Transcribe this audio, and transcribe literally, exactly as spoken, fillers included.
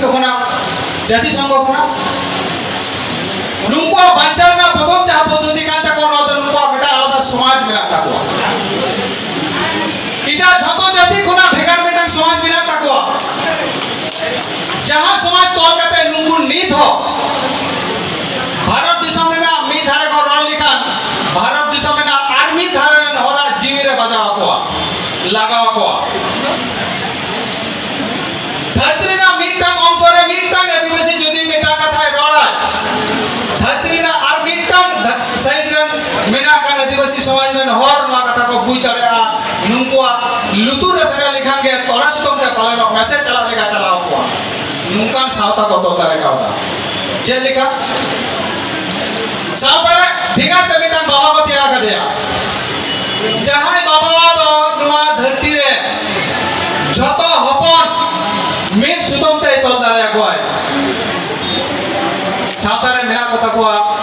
ᱠᱷᱚᱱᱟᱜ, ᱡᱟᱹᱛᱤ ᱥᱚᱝᱜᱷᱚ ᱠᱷᱚᱱᱟᱜ᱾ ᱱᱩᱠᱩᱣᱟᱜ ᱵᱟᱧᱪᱟᱣ ᱨᱮᱱᱟᱜ ᱯᱨᱚᱛᱷᱚᱢ ᱡᱟᱦᱟᱸ ᱯᱚᱫᱽᱫᱷᱚᱛᱤ ᱠᱟᱱ ᱛᱟᱠᱚᱣᱟ, ᱱᱚᱣᱟ ᱫᱚ ᱱᱩᱠᱩᱣᱟᱜ ᱢᱤᱫᱴᱟᱝ ᱟᱞᱟᱫᱟ ᱥᱚᱢᱟᱡᱽ ᱢᱮᱱᱟᱜ ᱛᱟᱠᱚᱣᱟ᱾ ᱮᱴᱟᱜ ᱡᱷᱚᱛᱚ ᱡᱟᱹᱛᱤ ᱠᱷᱚᱱᱟᱜ ᱵᱷᱮᱜᱟᱨ ᱢᱤᱫᱴᱟᱝ ᱥᱚᱢᱟᱡᱽ ᱢᱮᱱᱟᱜ ᱛᱟᱠᱚᱣᱟ, ᱡᱟᱦᱟᱸ ᱥᱚᱢᱟᱡᱽ ᱛᱚᱞ ᱠᱟᱛᱮ ᱱᱩᱠᱩ ᱱᱤᱛ ᱦᱚᱸ ᱵᱷᱟᱨᱚᱛ ᱫᱤᱥᱚᱢ ᱨᱮᱱᱟᱜ ᱢᱤᱫ ᱫᱷᱟᱨᱮ ᱠᱚ ᱨᱚᱲ ᱞᱮᱠᱷᱟᱱ ᱵᱷᱟᱨᱚᱛ ᱫᱤᱥᱚᱢ ᱨᱮᱱᱟᱜ ᱟᱨ ᱢᱤᱫ ᱫᱷᱟᱨᱮ ᱨᱮᱱ ᱦᱚᱲᱟᱜ ᱡᱤᱣᱤ ᱨᱮ ᱵᱟᱡᱟᱣ ᱟᱠᱚᱣᱟ, ᱞᱟᱜᱟᱣ ᱟᱠᱚᱣᱟ᱾ ᱫᱷᱟᱹᱨᱛᱤ ᱨᱮᱱᱟᱜ ᱢᱤᱫᱴᱟᱝ ᱚᱝᱥᱚ ᱨᱮ ᱢᱤᱫᱴᱟᱝ ᱟᱹᱫᱤᱵᱟᱹᱥᱤ ᱡᱩᱫᱤ ᱢᱤᱫᱴᱟᱝ ᱠᱟᱛᱷᱟᱭ ᱨᱚᱲᱟ, ᱫᱷᱟᱹᱨᱛᱤ ᱨᱮᱱᱟᱜ ᱟᱨ ᱢᱤᱫᱴᱟᱝ ᱫᱷᱟ-, side ᱨᱮᱱ ᱢᱮᱱᱟᱜ ᱟᱠᱟᱱ ᱟᱹᱫᱤᱵᱟᱹᱥᱤ ᱥᱚᱢᱟᱡᱽ ᱨᱮᱱ ᱦᱚᱲ ᱱᱚᱣᱟ ᱠᱟᱛᱷᱟ ᱠᱚ ᱵᱩᱡᱽ ᱫᱟᱲᱮᱭᱟᱜᱼᱟ᱾ ᱱᱩᱠᱩᱣᱟᱜ ᱞᱩᱛᱩᱨ ᱨᱮ ᱥᱟᱰᱮ ᱞᱮᱠᱷᱟᱱ ᱜᱮ ᱛᱚᱲᱟ ᱥᱩᱛᱟᱹᱢ ᱛᱮ ᱯᱟᱞᱮᱱᱚᱜ message ᱪᱟᱞᱟᱜ ᱞᱮᱠᱟ ᱪᱟᱞᱟᱣ ᱠᱚᱣᱟ᱾ ᱱᱚᱝᱠᱟᱱ ᱥᱟᱶᱛᱟ ᱠᱚ ᱛᱚᱞ ᱫᱟᱲᱮ ᱠᱟᱣᱫᱟ᱾ ᱪᱮᱫ ᱞᱮᱠᱟ? ᱥᱟᱶᱛᱟ ᱨᱮ ᱵᱷᱮᱜᱟᱨ ᱛᱮ ᱢᱤᱫᱴᱟᱝ ᱵᱟᱵᱟ ᱠᱚ ᱛᱮᱭᱟᱨ ᱠᱟᱫᱮᱭᱟ, ᱡᱟᱦᱟᱸᱭ ᱵᱟᱵᱟ ᱫᱚ ᱱᱚᱣᱟ ᱫᱷᱟᱹᱨᱛᱤ ᱨᱮ ᱡᱷᱚᱛᱚ ᱦᱚᱯᱚᱱ ᱢᱤᱫ ᱥᱩᱛᱟᱹᱢ ᱛᱮᱭ ᱛᱚᱞ ᱫᱟᱲᱮᱭᱟᱠᱚᱣᱟᱭ᱾ ᱥᱟᱶᱛᱟ ᱨᱮ ᱢᱮᱱᱟᱜ ᱠᱚᱛᱟ ᱠᱚᱣᱟ